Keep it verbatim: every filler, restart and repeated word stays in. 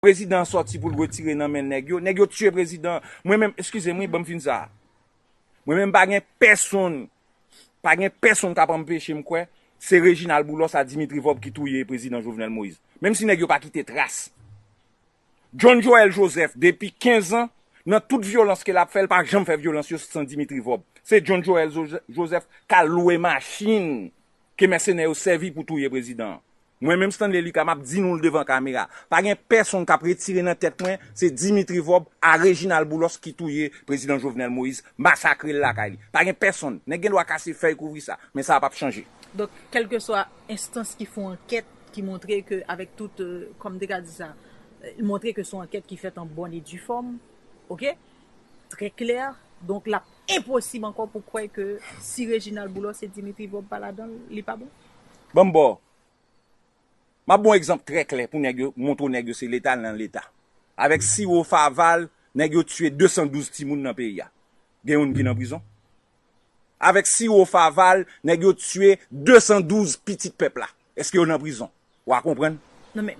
Prezidan an sòti pou l retire nan men nèg yo. Nèg yo tiye prezidan an. Mwen menm, eskize m wi, ban m fin sa. Mwen menm pa gen pèsonn, pa gen pèsonn k ap anpeche m kwè se Reginald Boulos a Dimitri Vorbe ki touye prezidan Jovenel Moïse. Menm si nèg yo pa kite tras. John Joël Joseph, depi kenz an, nan tout vyolans ke l ap fè, l pa janm fè vyolans yo san Dimitri Vorbe. Se John Joël Joseph k al lwe machin ke mèsenè yo sèvi pou touye prezidan an. Mwen menm Stanley Lucas, m ap di nou l devan kamera. Pa gen pèsonn k ap retire nan tèt mwen, se Dimitri Vorbe a Reginald Boulos ki touye prezidan Jovenel Moïse, masakre l lakay li. Pa gen pèsonn. Nèg gen dwa kase fèy kouvri sa, men sa p ap chanje. Donk, kèlkeswa enstans ki fè yon ankèt ki montre ke, avèk tout, euh, kòm m te ka di sa, euh, montre ke se yon ankèt ki fèt an bòn e di fòm, oke? Trè klè. Donk, l ap enposib ankò pou kwè ke si Reginald Boulos e Dimitri Vorbe pa ladan l, li pa bon. Ban m ba w. M ap ba w egzanp trè klè pou nèg yo, montre w nèg yo se leta nan leta. Avèk siwo faval, nèg yo tiye de san douz timoun nan peyi a. Gen youn ki nan prizon? Avèk siwo faval, nèg yo tiye de san douz pitit pèp la. Èske yo nan prizon? W a konprann? Non, men